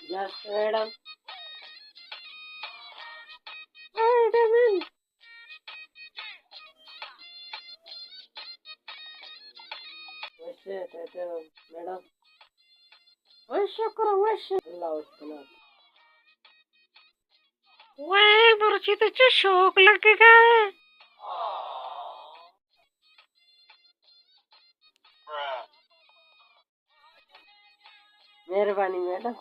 Just madam. Madam. وش ئے، tattoo madam. وش شکر، وش۔ اللہ وش کنات۔ وے مرچی تو چو شوق لگے گا۔ مہربانی میڈم۔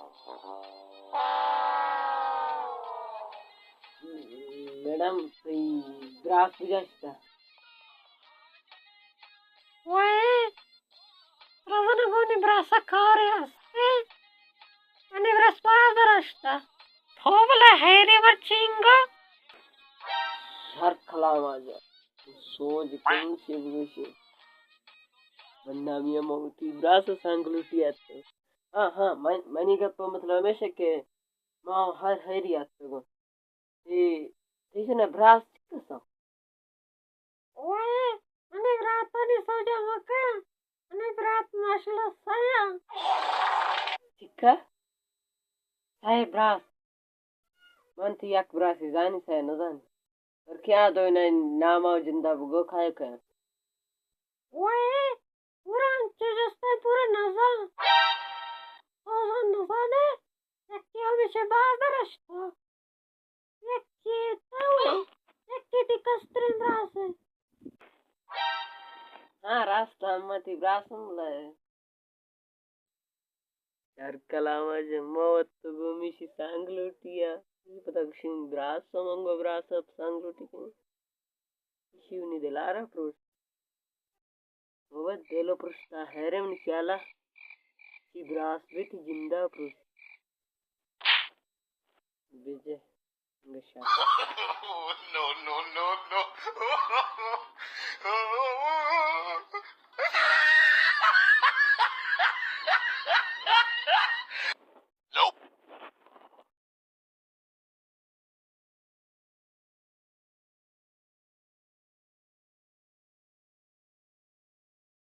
میڈم، تئی براس کجا شتا؟ وے، رزن گونی براسا کارے ہستے؟ منی براس بازار اشتا۔ تو بلا حیری مرچی انگا؟ شر کلام آجا۔ سوج کن چے بگوشے۔ من نامی ءَ من وتی براس ءَ سانگ لوٹی اتکگ۔ ہاں، ہاں، من، منی گپ ءِ مطلب ہمیش کہ ما ہر حیری اتکگوں۔ اے، تئی جن ءَ براس چی کساں؟ اوئے، منی براتانی سوجا مکن۔ منی برات ماشاءاللہ سیا۔ چکا؟ سئے براس۔ من تئی یک براسے زانی، سئے نزانی۔ پر کہ آ دوئینانی نام ءَ جند ءَ بگو کائے کئے۔ اوئے، پورا انچو جستا پورا نزان۔ تو زان نزانے، یکی ہمیشہ بازار اشتا۔ یکی تو، یکی تئی کستریں براس۔ ہاں، راست ہم تئی براس ہم لے۔ ہر کلام ءَ جمع وت تو گوں میشی سانگ لوٹی ءَ۔ پدا گوشی براس ءَ من گوں براس ءَ سانگ لوٹی کنی۔ ایشی منی دل ءَ را پروشت۔ بابا دل ءَ پروشتا، حیرے منی خیال ءَ۔ چی براس بیت جند ءَ پروشت۔ بجے گشا۔